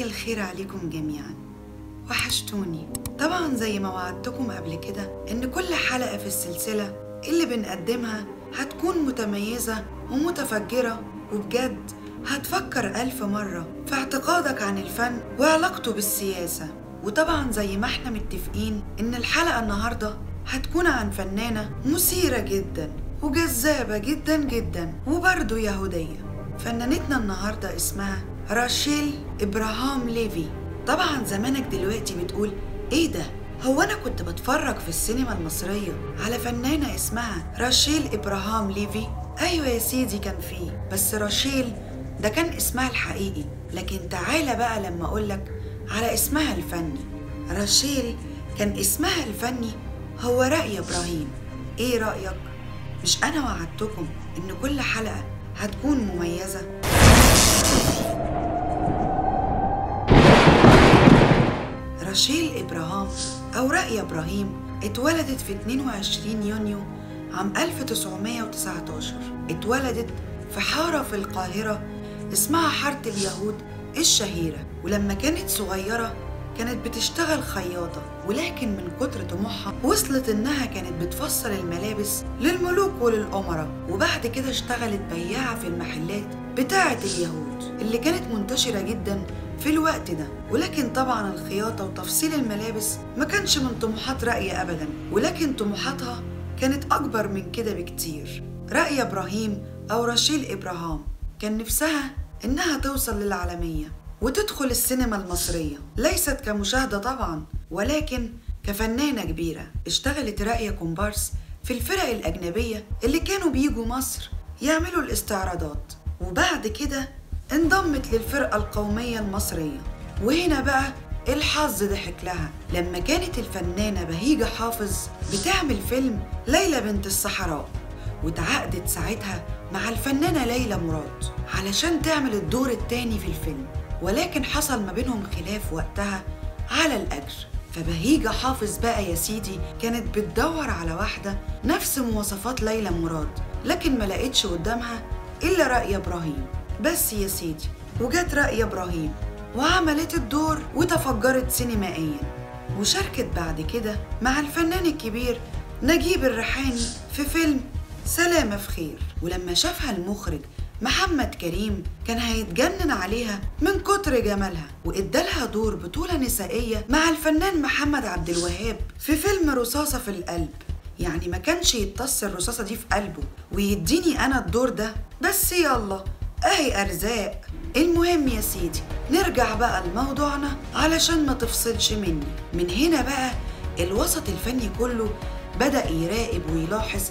مساء الخير عليكم جميعا. وحشتوني طبعا. زي ما وعدتكم قبل كده ان كل حلقة في السلسلة اللي بنقدمها هتكون متميزة ومتفجرة، وبجد هتفكر ألف مرة في اعتقادك عن الفن وعلاقته بالسياسة. وطبعا زي ما احنا متفقين ان الحلقة النهاردة هتكون عن فنانة مثيرة جدا وجذابة جدا جدا وبرضه يهودية. فنانتنا النهاردة اسمها راشيل إبراهام ليفي. طبعا زمانك دلوقتي بتقول ايه ده، هو انا كنت بتفرج في السينما المصرية على فنانة اسمها راشيل إبراهام ليفي؟ ايوه يا سيدي كان فيه، بس راشيل ده كان اسمها الحقيقي، لكن تعالى بقى لما اقولك على اسمها الفني. راشيل كان اسمها الفني هو رأي إبراهيم. ايه رأيك؟ مش انا وعدتكم ان كل حلقة هتكون مميزة؟ راشيل إبراهام أو رأي إبراهيم اتولدت في 22 يونيو عام 1919. اتولدت في حارة في القاهرة اسمها حارة اليهود الشهيرة. ولما كانت صغيرة كانت بتشتغل خياطة، ولكن من كتر طموحها وصلت إنها كانت بتفصل الملابس للملوك وللأمراء. وبعد كده اشتغلت بياعة في المحلات بتاعة اليهود اللي كانت منتشرة جدا في الوقت ده. ولكن طبعا الخياطة وتفصيل الملابس ما كانش من طموحات رأي أبدا، ولكن طموحاتها كانت أكبر من كده بكتير. رأي إبراهيم أو راشيل إبراهام كان نفسها إنها توصل للعالمية وتدخل السينما المصرية، ليست كمشاهدة طبعا ولكن كفنانة كبيرة. اشتغلت رأي كومبارس في الفرق الأجنبية اللي كانوا بيجوا مصر يعملوا الاستعراضات، وبعد كده انضمت للفرقة القومية المصرية. وهنا بقى الحظ ضحك لها لما كانت الفنانة بهيجة حافظ بتعمل فيلم ليلى بنت الصحراء، وتعاقدت ساعتها مع الفنانة ليلى مراد علشان تعمل الدور التاني في الفيلم، ولكن حصل ما بينهم خلاف وقتها على الأجر. فبهيجة حافظ بقى يا سيدي كانت بتدور على واحدة نفس مواصفات ليلى مراد، لكن ما لقيتش قدامها إلا رأي إبراهيم. بس يا سيدي وجت رأي إبراهيم وعملت الدور وتفجرت سينمائيا. وشاركت بعد كده مع الفنان الكبير نجيب الريحاني في فيلم سلامة في خير. ولما شافها المخرج محمد كريم كان هيتجنن عليها من كتر جمالها، وادالها دور بطولة نسائية مع الفنان محمد عبد الوهاب في فيلم رصاصة في القلب. يعني ما كانش يتص الرصاصة دي في قلبه ويديني أنا الدور ده، بس يلا اهي أرزاق. المهم يا سيدي نرجع بقى لموضوعنا علشان ما تفصلش مني. من هنا بقى الوسط الفني كله بدأ يراقب ويلاحظ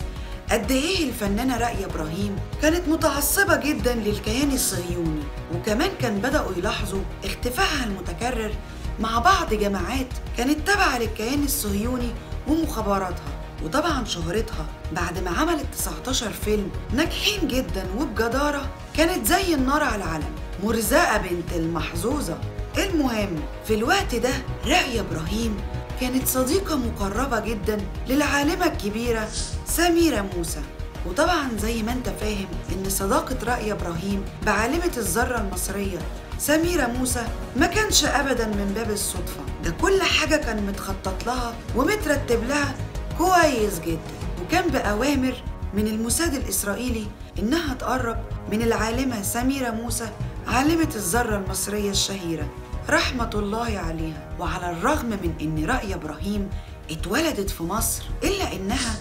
قد ايه الفنانة رأي إبراهيم كانت متعصبة جدا للكيان الصهيوني، وكمان كان بدأوا يلاحظوا اختفائها المتكرر مع بعض جماعات كانت تابعة للكيان الصهيوني ومخابراتها. وطبعا شهرتها بعد ما عملت 19 فيلم ناجحين جدا وبجدارة كانت زي النار على العلم، مرزقة بنت المحظوظة. المهم في الوقت ده رأي إبراهيم كانت صديقة مقربة جدا للعالمة الكبيرة سميرة موسى. وطبعا زي ما انت فاهم ان صداقة رأي إبراهيم بعالمة الذرة المصرية سميرة موسى ما كانش ابدا من باب الصدفة، ده كل حاجة كان متخطط لها ومترتب لها كويس جدا، وكان بأوامر من الموساد الإسرائيلي إنها تقرب من العالمة سميرة موسى عالمة الذرة المصرية الشهيرة رحمة الله عليها. وعلى الرغم من إن رأي إبراهيم اتولدت في مصر إلا إنها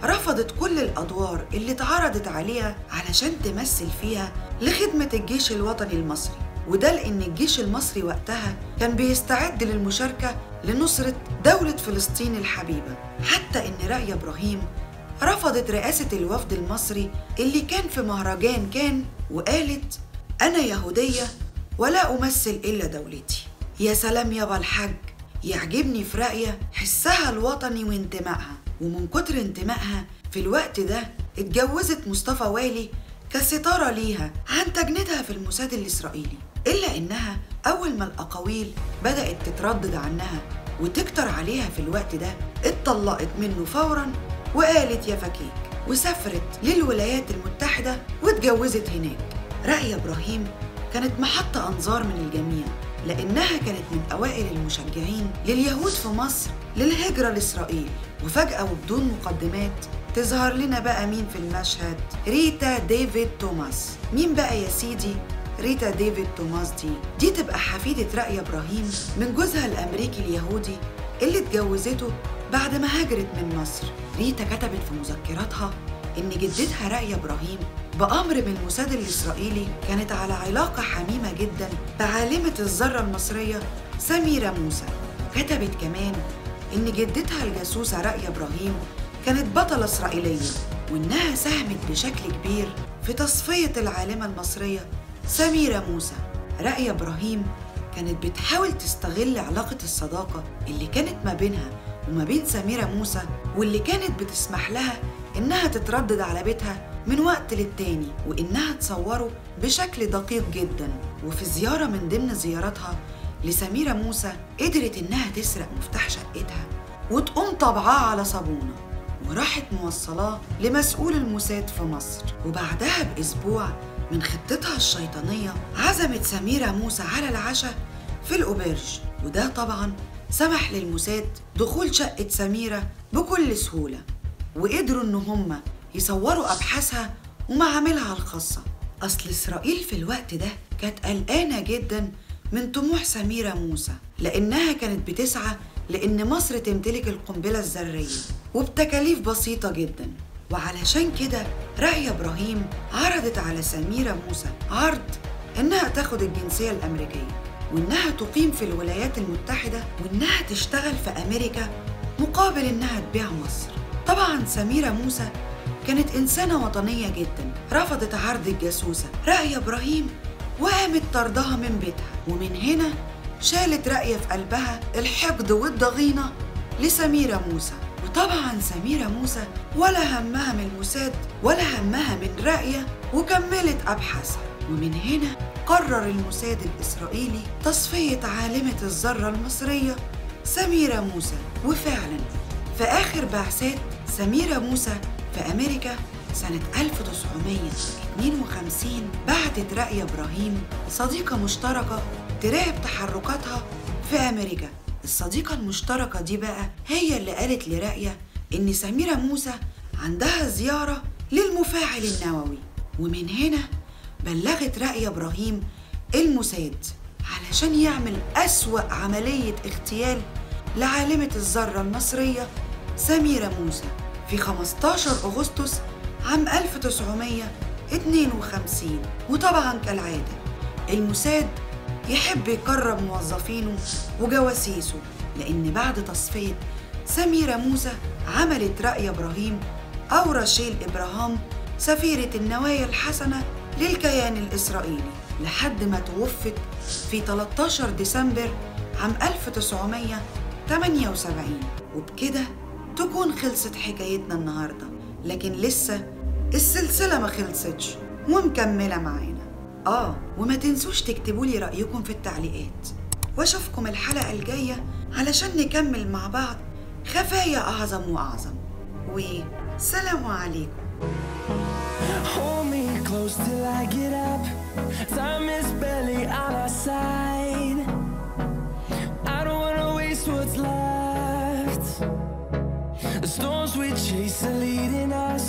رفضت كل الأدوار اللي اتعرضت عليها علشان تمثل فيها لخدمة الجيش الوطني المصري، وده لأن الجيش المصري وقتها كان بيستعد للمشاركة لنصرة دولة فلسطين الحبيبة. حتى إن رأي إبراهيم رفضت رئاسة الوفد المصري اللي كان في مهرجان كان، وقالت أنا يهودية ولا أمثل إلا دولتي. يا سلام يابا الحاج، يعجبني في رأيها حسها الوطني وانتمائها. ومن كتر انتمائها في الوقت ده اتجوزت مصطفى والي كستارة ليها عن تجنيدها في الموساد الإسرائيلي. إلا إنها أول ما الأقاويل بدأت تتردد عنها وتكتر عليها في الوقت ده اتطلقت منه فوراً وقالت يا فكيك، وسافرت للولايات المتحدة واتجوزت هناك. رأي إبراهيم كانت محط أنظار من الجميع، لأنها كانت من أوائل المشجعين لليهود في مصر للهجرة لإسرائيل. وفجأة وبدون مقدمات تظهر لنا بقى مين في المشهد؟ ريتا ديفيد توماس. مين بقى يا سيدي ريتا ديفيد توماس دي؟ دي تبقى حفيدة راقية إبراهيم من جوزها الأمريكي اليهودي اللي اتجوزته بعد ما هاجرت من مصر. ريتا كتبت في مذكراتها إن جدتها راقية إبراهيم بأمر من الموساد الإسرائيلي كانت على علاقة حميمة جداً بعالمة الذرة المصرية سميرة موسى. كتبت كمان إن جدتها الجاسوسة راقية إبراهيم كانت بطلة إسرائيلية، وإنها ساهمت بشكل كبير في تصفية العالمة المصرية سميرة موسى. راقية إبراهيم كانت بتحاول تستغل علاقة الصداقة اللي كانت ما بينها وما بين سميرة موسى، واللي كانت بتسمح لها إنها تتردد على بيتها من وقت للتاني وإنها تصوره بشكل دقيق جداً. وفي زيارة من ضمن زياراتها لسميرة موسى قدرت إنها تسرق مفتاح شقتها وتقوم طبعاه على صابونة، وراحت موصلاه لمسؤول الموساد في مصر. وبعدها بأسبوع من خطتها الشيطانية عزمت سميرة موسى على العشاء في الأوبرج، وده طبعاً سمح للموساد دخول شقة سميرة بكل سهولة، وقدروا إن هما يصوروا أبحاثها ومعاملها الخاصة. أصل إسرائيل في الوقت ده كانت قلقانة جداً من طموح سميرة موسى، لأنها كانت بتسعى لأن مصر تمتلك القنبلة الذرية وبتكاليف بسيطة جداً. وعلشان كده راقية إبراهيم عرضت على سميرة موسى عرض إنها تاخد الجنسية الأمريكية، وإنها تقيم في الولايات المتحدة، وإنها تشتغل في أمريكا مقابل إنها تبيع مصر. طبعاً سميرة موسى كانت إنسانة وطنية جداً، رفضت عرض الجاسوسة راقية إبراهيم وقامت طردها من بيتها. ومن هنا شالت راقية في قلبها الحقد والضغينة لسميرة موسى. وطبعاً سميرة موسى ولا همها من الموساد ولا همها من راقية، وكملت أبحاثها. ومن هنا قرر الموساد الإسرائيلي تصفية عالمة الذرة المصرية سميرة موسى. وفعلاً في آخر بعثات سميرة موسى في أمريكا سنة 1952 بعتت راقية إبراهيم صديقة مشتركة تراقب تحركاتها في أمريكا. الصديقة المشتركة دي بقى هي اللي قالت لراقية إن سميرة موسى عندها زيارة للمفاعل النووي، ومن هنا بلغت راقية إبراهيم الموساد علشان يعمل أسوأ عملية اغتيال لعالمة الذرة المصرية سميرة موسى في 15 أغسطس عام 1952. وطبعاً كالعادة الموساد يحب يكرم موظفينه وجواسيسه، لأن بعد تصفية سميرة موسى عملت راقية إبراهيم أو راشيل إبراهام سفيرة النوايا الحسنة للكيان الإسرائيلي لحد ما توفت في 13 ديسمبر عام 1978. وبكده تكون خلصت حكايتنا النهاردة، لكن لسه السلسلة ما خلصتش ومكملة معانا. وما تنسوش تكتبوا لي رأيكم في التعليقات، واشوفكم الحلقة الجاية علشان نكمل مع بعض خفايا أعظم وأعظم. وسلام عليكم. Hold me close till I get up. Time is barely on our side. I don't wanna waste what's left. The storms we chase are leading us,